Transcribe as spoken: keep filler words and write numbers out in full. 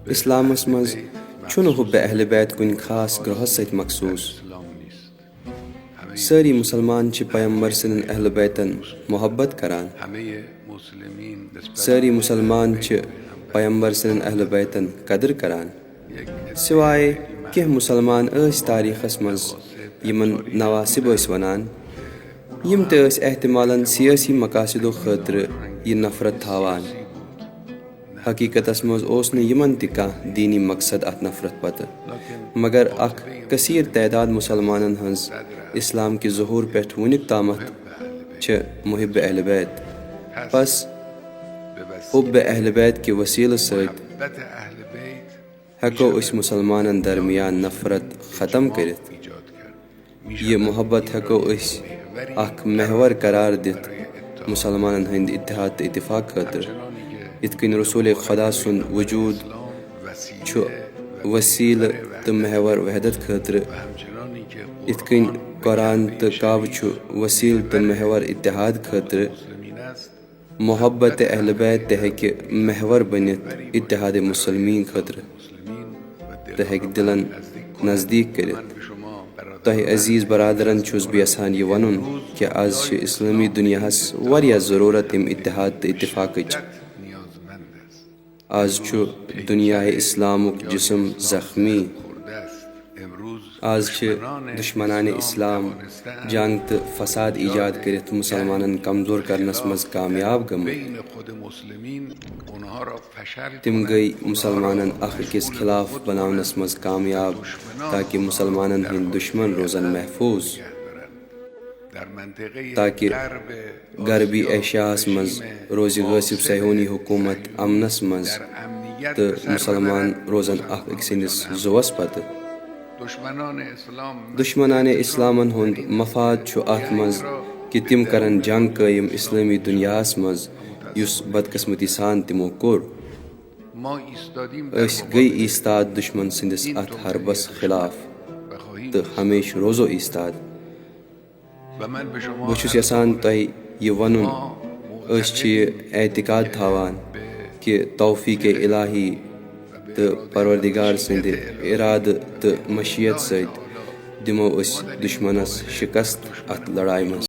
اسلامس منٛز چھُنہٕ حب اہل بیت کُنہِ خاص گروہس سۭتۍ مخصوص۔ سٲری مسلمان چھِ پیمبر سٕنٛدٮ۪ن اہل بیتن محبت کران۔ سٲری مسلمان چھِ پیمبر سٕنٛدٮ۪ن اہل بیتن قدر کران۔ سوائے کینٛہہ مسلمان ٲسۍ تاریخس منٛز یِمن نواصب ٲسۍ ونان، یِم تہِ ٲسۍ احتمالاً سیٲسی مقاصدو خٲطرٕ یہِ نفرت تھاوان۔ حقیقتس منٛز اوس نہٕ یِمن تہِ کانٛہہ دینی مقصد اتھ نفرت پتہٕ، مگر اکھ کثیر تعداد مسلمانن ہٕنٛز اسلام کہِ ظہور پٮ۪ٹھ وُنیُک تامتھ چھِ محب اہل بیت۔ پس حب اہل بیت کہِ وسیلہٕ سۭتۍ ہٮ۪کو أسۍ مسلمانن درمیان نفرت ختم کٔرِتھ۔ یہِ محبت ہٮ۪کو أسۍ اکھ محور قرار دِتھ مسلمانن ہٕنٛدِ اتحاد تہٕ اتفاق خٲطرٕ۔ یِتھ کٔنۍ رسول خدا سُنٛد وجود چھُ وسیلہٕ تہٕ محور وحدت خٲطرٕ، یِتھ کٔنۍ قرآن تہٕ کعبہٕ چھُ وسیلہٕ تہٕ محور اتحاد خٲطرٕ، محبت اہل بیت تہِ ہیٚکہِ محور بٔنِتھ اتحاد مسلمین خٲطرٕ تہٕ ہیٚکہِ دلن نزدیک کٔرِتھ۔ تۄہہِ عزیز برادرن چھُس بہٕ یژھان یہِ ونُن کہِ از چھِ اسلٲمی دنیاہس واریاہ ضرورت ییٚمہِ اتحاد تہٕ اتفاقٕچ۔ از چھُ دنیاہ اسلامُک جسم زخمی۔ از چھِ دشمنان اسلام جنگ تہٕ فساد ایجاد کٔرِتھ مسلمانن کمزور کرنس منٛز کامیاب گٔمٕتۍ۔ تِم گٔے مسلمانن اکھ أکِس خلاف بناونس منٛز کامیاب تاکہ مسلمانن ہٕنٛدۍ دشمن روزن محفوظ، تاکہ غربی ایشیاہس منٛز روزِ غٲصب صہیونی حکومت امنس منٛز تہٕ مسلمان روزن اکھ أکۍ سٕنٛدِس زُوس پتہٕ۔ دشمنان اسلامن ہُنٛد مفاد چھُ اتھ منٛز کہِ تِم کرن جنگ قٲیِم اسلٲمی دنیاہس منٛز، یُس بدقسمتی سان تِمو کوٚر۔ أسۍ گٔے ایستاد دشمن سٕنٛدِس اتھ حربس خلاف تہٕ ہمیشہٕ روزو ایستاد۔ بہٕ چھُس یژھان تۄہہِ یہِ ونُن، أسۍ چھِ یہِ اعتقاد تھاوان کہِ توفیق الہی تہٕ پروردگار سٕنٛدِ ارادٕ تہٕ مشیت سۭتۍ دِمو أسۍ دشمنس شکست اتھ لڑایہِ منٛز۔